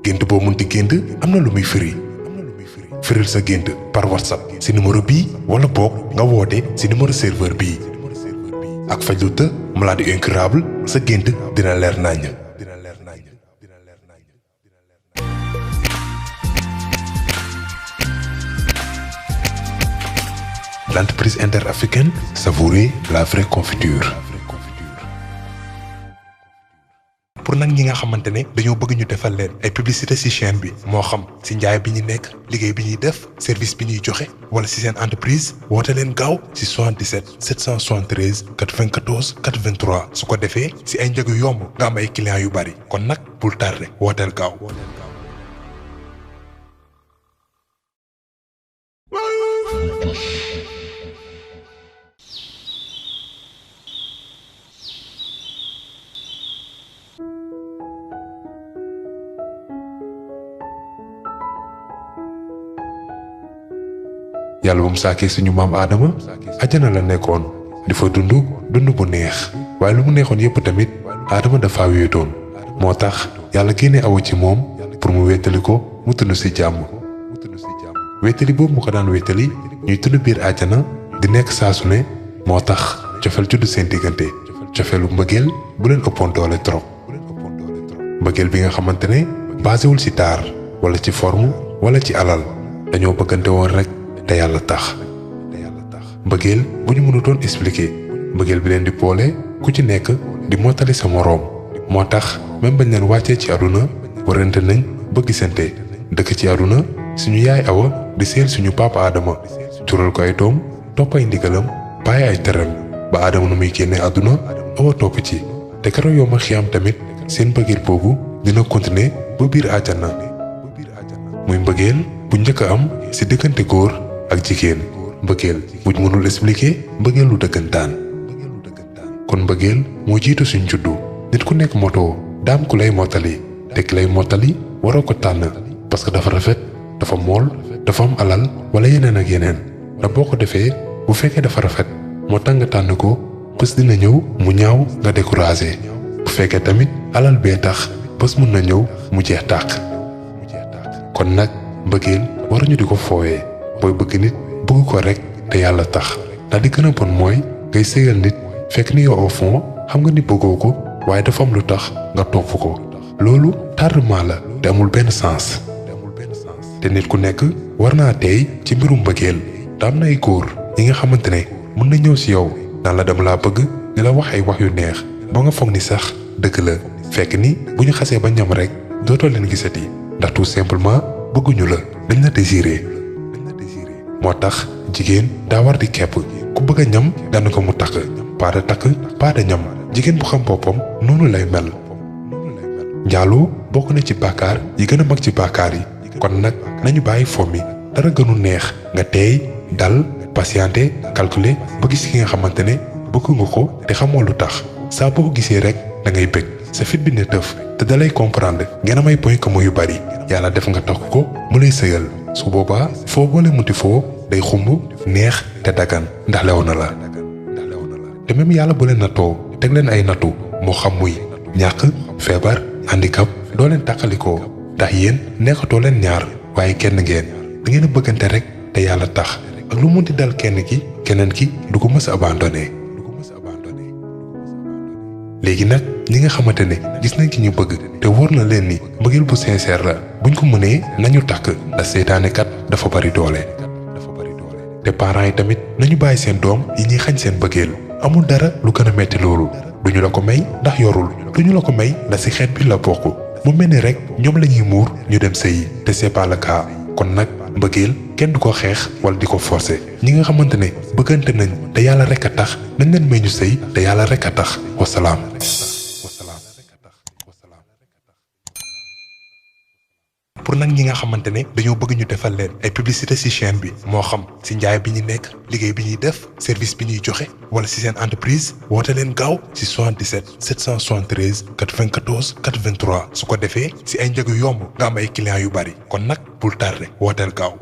gént boo munti gént am na lu muy firi firil sa gént par WhatsApp si numéro bii wala boog nga woote si numéro serveur bii ak Fajlu Të maladie incurable sa gént dina leer naññ. L'entreprise interafricaine savourer la vraie confiture. pour nag ñi nga xamante ne dañoo bëgg ñu defal leen ay publicité ci chaîne bi moo xam ci njaay bi ñu nekk liggéey bi ñuy def service bi ñuy joxe wala ci seen entreprise woote leen gaaw ci 77 773 94 83 su ko defee ci ay njëg yu yomb nga am ay clients yu bari kon nag bul tardé wooteel gaaw. yàlla bu mu sàkkee suñu maam Adama àjjana la nekkoon di fa dund bu neex waaye lu mu neexoon yépp tamit Adama dafa wéetoon moo tax yàlla génne Awa ci moom pour mu wéetali ko mu tund ci jàmm wéetali boobu mu ko daan wéetali ñuy tund biir àjjana di nekk saa su ne moo tax cofeel judd seen diggante cofeelu mbëggeel bu leen ëppoon doole trop mbëggeel bi nga xamante ne basewul ci taar wala ci forme wala ci alal dañoo bëggante woon rek te yàlla tax mbëggeel bu ñu mënutoon expliquer mbëggeel bi leen di boole ku ci nekk di mottali sa moroom moo tax même bañ leen wàccee ci àdduna warante nañ ba gisante dëkk ci àdduna suñu yaay Awa di seel suñu papa Adama jural ko ay doom topp ay ndigalam bàyyi ay teram ba Adama nu muy génnee àdduna Awa topp ci te keroog yow ma xiyam tamit seen mbëggeel boobu dina continuer ba biir àjjana muy mbëggeel bu njëkk a am ci diggante góor ak jigéen mbëggeel buñ mënul expliquer mbëggeelu dëggantaan kon mbëggeel moo jiitu suñ juddu nit ku nekk moto daam ku lay mottali te ki lay mottali waroo ko tànn parce que dafa rafet dafa mool dafa am alal wala yeneen ak yeneen da boo ko defee bu fekkee dafa rafet moo tax nga tànn ko bés dina ñëw mu ñaaw nga découragé bu fekkee tamit alal bee tax bés mun na ñëw mu jeex tàq kon nag mbëggeel waruñu di ko foowee booy bëgg nit bëgg ko rek te yàlla tax ndax di gën a bon mooy ngay séyal nit fekk ni yow au fond xam nga ni bëggoo ko waaye dafa am lu tax nga topp ko loolu tardement la te amul benn sens te nit ku nekk war naa tey ci mbirum mbëggeel te am na ay góor yi nga xamante ne mën na ñëw ci yow naan la dama laa bëgg di la wax ay wax yu neex ba nga foog ni sax dëgg la fekk ni bu ñu xasee ba ñam rek dootoo leen gisati ndax tout simplement bëgguñu la dañ la désiré moo tax jigéen daa war di kepp ku bëgg a ñam dana ko mu takk paada takk paada ñam jigéen bu xam boppam noonu lay mel njaaloo bokk na ci bàkkaar yi gën a mag ci bàkkaar yi kon nag nañu bàyyi fo mi dara gënu neex nga teey dal patienté calculer ba gis ki nga xamante ne bëgg nga ko te xamoo lu tax saa boo ko gisee rek da ngay bëgg sa fit bi ne tëf te dalay comprendre ngeen am ay point commun yu bari yàlla def nga takk ko mu lay sëyal su boobaa foo boole muti foo day xumb neex te dagan ndax lew na la te même yàlla bu leen nattoo teg leen ay nattu moo xam muy ñàkk feebar handicap doo leen tàqalikoo ndax yéen nekkatoo leen ñaar waaye kenn ngeen da ngeen a bëggante rek te yàlla tax ak lu munti dal kenn ki keneen ki du ko mës a abandonné léegi nag ñi nga xamante ne gis nañ ki ñu bëgg te wóor na leen ni mbëggeel bu sincère la buñ ko mënee nañu takk ndax seytaane kat dafa bari doole te parents yi tamit nañu bàyyi seen doom yi ñuy xañ seen mbëggeel amul dara lu gën a metti loolu duñu la ko may ndax yorul duñu la ko may ndax ci xeet bi la bokk mu mel ni rek ñoom la ñuy muur ñu dem sëyi te c'est pas le cas kon nag mbëggeel kenn du ko xeex wala di ko forcer ñi nga xamante ne bëggante nañ te yàlla rek a tax nañ leen may ñu sëy te yàlla rek a tax wasalaam. pour nag ñi nga xamante ne dañoo bëgg ñu defal leen ay publicité ci chaîne bi moo xam ci njaay bi ñu nekk liggéey bi ñuy def service bi ñuy joxe wala ci seen entreprise woote leen gaaw ci 77 773 94 83 su ko defee ci ay njëg yu yomb nga am ay clients yu bari kon nag bul tardé wooteel gaaw.